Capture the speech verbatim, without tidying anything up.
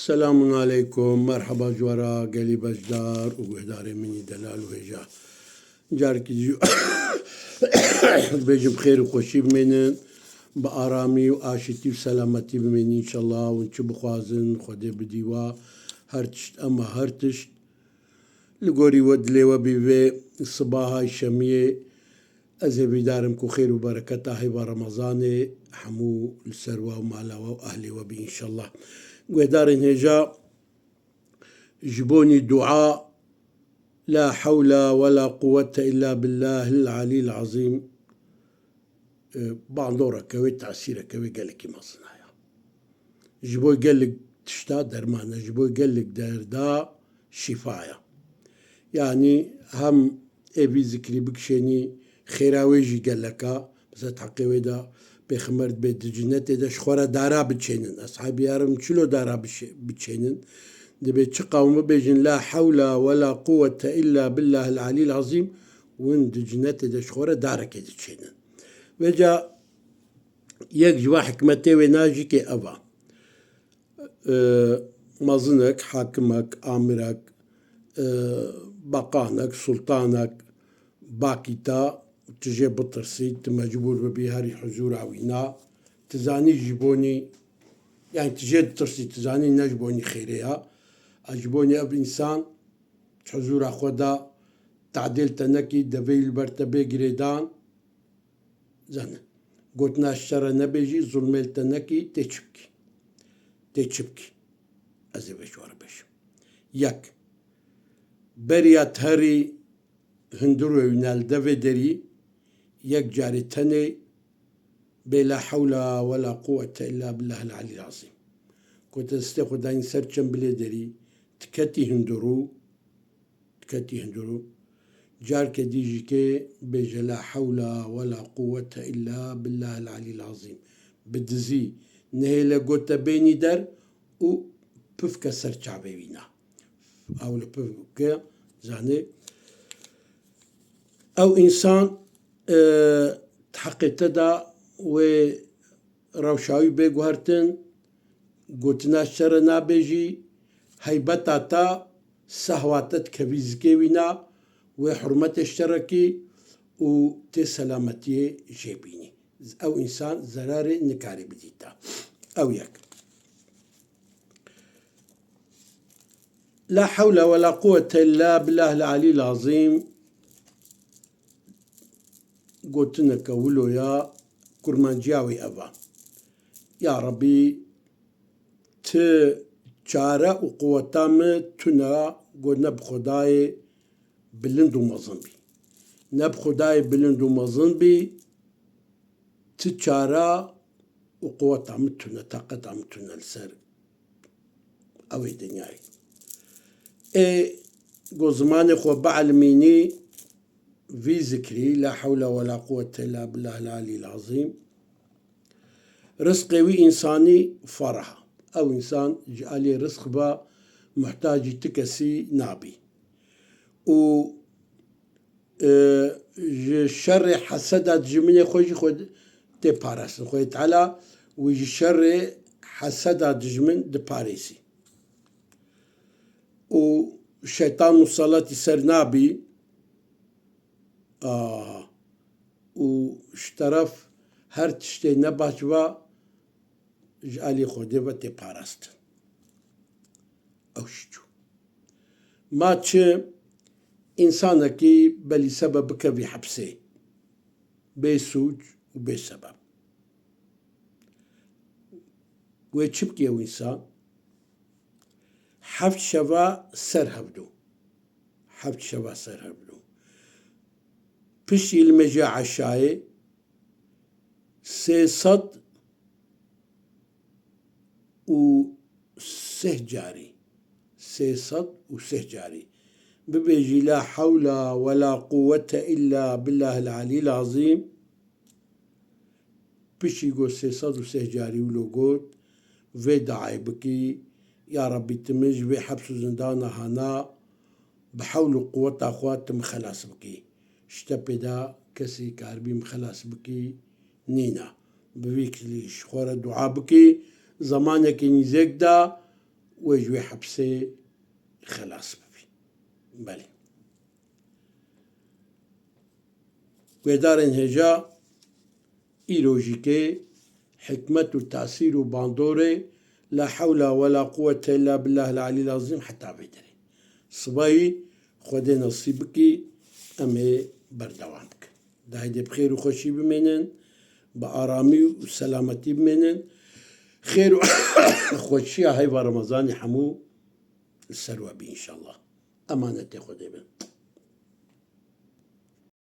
Selamun aleykum, merheba ji we re gelî beşdar û guhdarê min î delal û hêja. Carekî jî dibêjim xêr û xweşî bimênin, bi aramî û aşîtî û selametî bimênin înşallah. Hûn çi bixwazin, Xwedê bidî we her tişt, ema her tişt li gorî we, dilê we bî. Vê sibaha şemiyê ez hêvîdar im ku xêr û bereketa hêva Remezanê hemû li ser we û mala we û ehlê we bî înşallah. Guhdarên hêja, ji bonî dua, la hewla we la quwwete illa billahil alîl azîm, e, bandoreke wê, tesîreke wê gelekî mezin heye. Ji bo gelek tişta derman e, ji bo gelek derda şîfa ye. Yanî hem ê vî zikrî bikişênî, xêra wê jî gelek e. Mesela di heqê wê de Pêxember dibê di cinetê de ji xwe re dara biçênin. Eshabî ya re çilo dara bişê-, biçênin? Dibê çi qawim bibêjin, la hewla we la quwwete illa billahil alîl azîm, win di cinetê de ji xwe re darekê diçênin. Vêca yek ji va hikmetê wê na jî kê ev a. E, mezinek, hakimek, amirek, e, baqanek, sultanek, bakî te, tu jê bitirsî, tu mecbûr bibî herî huzûra wî na. Tu zanî ji bonî, yanî tu jê ditirsî, tu zanî ne ji bonî xêrê ya. A ji bonî ev însan huzûra xwe da, tadêl te nekî, devê wî li ber te bê girêdan. Zane. Gotina ji te re nebêjî, zulmê li te nekî, tê çi bikî? Tê çi bikî? Ez ê vê ji we re bêjim. Yek, beriya te herî hundir wê wîna li devê derî, yek carê tenê bê la hewla we la quwwete illa billahil alîl azîm. Ku te destê xwe dayîn ser çembilê derî, tu ketî hundirû, tu ketî hundirû, carke dî jî kê bêje la hewla we la quwwete illa billahil alîl azîm. Bi dizî nehêle got te bênî der û pifke ser çavê wîna. Ew li pifke zanê. Ew însan, e, di heqê te de wê rewşa wî bê guhertin, gotina ji te re nabêjî, heybeta te, sehwa te dikevî zikê wîna, wê hurmetê ji te re kî û tê selametiyê jê bînî. Ew însan zerarê nikarê bidî te. Ew yek. La hewle we la quwwete illa billahil alîl azîm. Gotineke wilo ya, kurmanciya wê ev a. Ya Rebî, ti çare û quweta min tune, got ne bi Xwedayê bilind û mezin bî. Ne bi Xwedayê bilind û mezin bî, ti çare û quweta min tune, taqeta min tune li ser ew ê dinyayê. Ê ku zimanê xwe bielmînî vî zikrî, la hewle we la quwwete illa billahil alîl azîm. Rizqê wî însanî ferah. Ew însan ji alî rizq ve muhtacî ti kesî nabî. Û, e, ji şerê heseda dijminê xwe jî xwe tê parastin. Xwedê Teala wî ji şerê heseda dijmin diparêzî. Û şeytan musallatî ser nabî. A, û ji teref her tiştê nebaş ve ji alî Xwedê ve tê parastin. Ew jî çû. Ma çi însanekî belî sebeb bikevî hepsê, bê sûc û bê sebeb. Wê çi bikî ew însan? Heft şeva ser hevdû. Heft şeva ser hevdû. Piştî limêje eşayê sê sed û sih carî, sê sed û sih carî bibêjî, la hewla we la quwwete illa billahil alîl azîm. Piştî ku sê sed û sih carî wilo got, vê duayê bikî, ya Rebbî, tu min ji vê heps û zindana hana, bi hewl û quweta xwe tu min xelas bikî. Ji te pê de kesî karibî min xelas bikî nîne. Bi vî kilî ji xwe re dua bikî, zemanekî nîzêk de wê ji wê hepsê xelas bibî. Belê. Guhdarên hêja, îro jî kê hikmet û tesîr û bandorê la hewla we la quwwete illa billahil alîl azîm heta vê derê. Sibayî Xwedê nasîb bikî, em ê berdewam bikin. Di heydê bi xêr û xweşî bimênin, bi aramî û selametî bimênin. Xêr û xweşiya heyva Remezanê hemû li ser we bî înşallah. Emanetê Xwedê bin.